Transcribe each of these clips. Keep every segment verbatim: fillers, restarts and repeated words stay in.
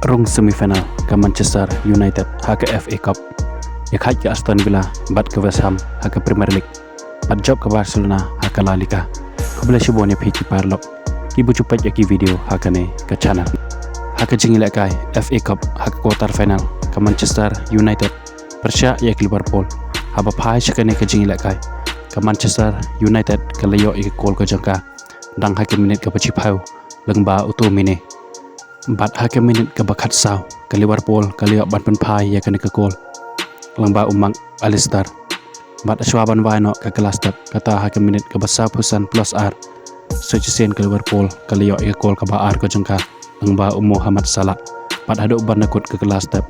Rung semifinal ka Manchester United ha ka F A Cup. Ïa khaid ka Aston Villa bad ka West Ham ha ka Premier League. Bad jop ka Barcelona ha ka La Liga. Khublei shibun ïa phi ki paralok kiba ju peit ïa ki video ha kane ka channel. Ha ka jingïalehkai F A Cup ha ka quarter final, ka Manchester United pyrshah ïa ka Liverpool. Haba phai sha kane ka jingïalehkai, ka Manchester United ka la ïoh ïa ka kol ka jong ka dang ha ka minit kaba shiphew lyngba u McTominay. Bad ha ka minit kaba khatsaw, ka Liverpool ka la ïoh ban pynphai ïa kane ka kol lyngba u Mac Allister. Bad shuwa ban wai noh ka kylla step, kata ha ka minit kaba sawphew san plus ar, sa shisien ka Liverpool ka la ïoh ïa ka kol kaba ar ka jong ka lyngba u Mohamed Salah. Bad haduh ban da kut ka kylla step,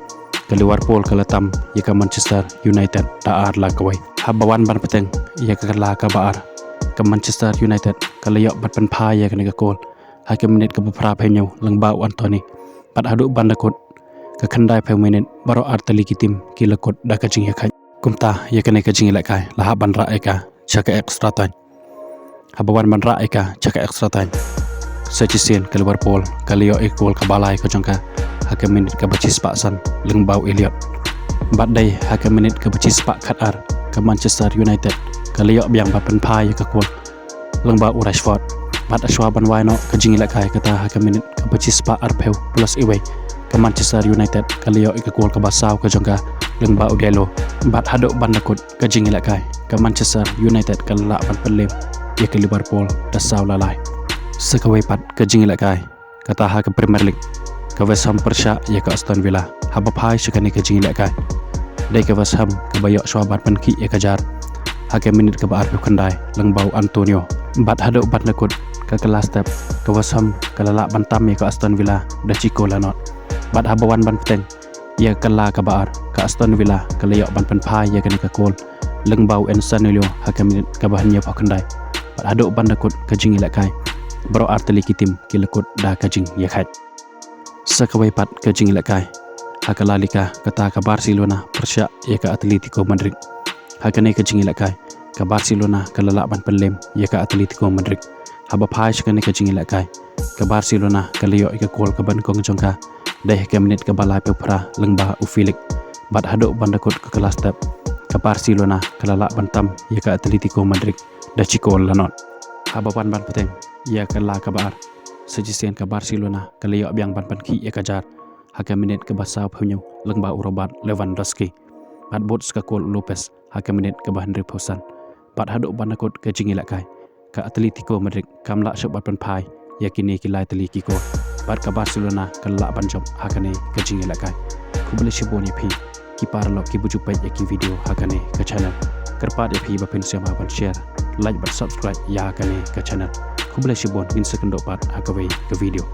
ka Liverpool ka la tam ïa ka Manchester United da ar la kawei. Haba wan ban bteng ïa ka kylla kaba ar, ka Manchester United ka la ïoh ban pynphai ïa kane ka kol ha ka minit kaba phraphew hynñiew lyngba u Antony. Bad haduh ban da kut ka khyndaiphew minit, baroh ar tylli ki tim ki la kut da ka jingïakhaid. Kumta ïa kane ka jingïalehkai la hap ban rah ïa ka sha ka extra time. Haba wan ban rah ïa ka sha ka extra time, sa shisien ka Liverpool ka la ïoh ïa ka kol kaba lai ka jong ka ha ka minit kaba shispah san lyngba u Elliot. Bad dei ha ka minit kaba shispah khatar, ka Manchester United ka la ïoh biang ban pynphai ïa ka kol lyngba u Rashford. Bad shuwa ban wai noh ka jingïalehkai, kata ha ka minit kaba shispah arphew plus iwei, ka Manchester United ka la ïoh ïa ka kol kaba saw ka jong ka lyngba u Dalot. Bad haduh ban da kut ka jingïalehkai, ka Manchester United ka la lah ban pynlem ïa ka Liverpool da saw la lai. Sa kawei pat ka jingïalehkai, kata ha ka Premier League, ka West Ham pyrshah ïa ka Aston Villa. Haba phai sha kane ka jingïalehkai, dei ka West Ham kaba ïoh shuwa ban pynkhih ïa ka jar ha ka minit kaba arphew khyndai lyngba u Antonio. Bad haduh ban da kut ka kylla step, ka West Ham ka la lah ban tam ïa ka Aston Villa da shi kol la nod. Bad haba wan ban bteng ïa ka kylla kaba ar, ka Aston Villa ka la ïoh ban pynphai ïa kane ka kol lyngba u Ensanulio ha ka minit kaba hynñiewphew khyndai. Bad haduh ban da kut ka jingïalehkai, baroh ar tylli ki tim ki la kut da ka jingïakhaid. Sa kawei pat ka jingïalehkai ha ka La Liga, kata ka Barcelona pyrshah ïa ka Atletico Madrid. Ha kane ka jingïalehkai, ka Barcelona ka la lah ban pynlem ïa ka Atletico Madrid. Haba phai sha kane ka jingïalehkai, ka Barcelona ka la ïoh ïa ka kol kaba nyngkong jong ka dei ha ka minit kaba laiphew phra lyngba u Felix. Bad haduh ban da kut ka kylla step, ka Barcelona ka la lah ban tam ïa ka Atletico Madrid da shi kol la nod. Haba wan ban bteng ïa ka kylla kaba ar, sa shisien ka Barcelona ka la ïoh biang ban pynkhih ïa ka jar ha ka minit kaba sawphew hynñiew lyngba u Robert Lewandowski. Bad bud sa ka kol u Lopez ha ka minit kaba hynriewphew san. Bad haduh ban da kut ka jingïalehkai, ka Atletico Madrid kam lah shuh ban pynphai ïa kine ki lai tylli ki kol. Bad ka Barcelona ka la lah ban jop ha kane ka jingïalehkai. Khublei shibun ïa phi ki paralok kiba ju peit ïa ki video ha kane ka channel. Kyrpad ïa phi ba phin sngewbha ban share, like bad subscribe ïa kane ka channel. Khublei shibun, ngin sa ïakynduh pat ha kawei ka video.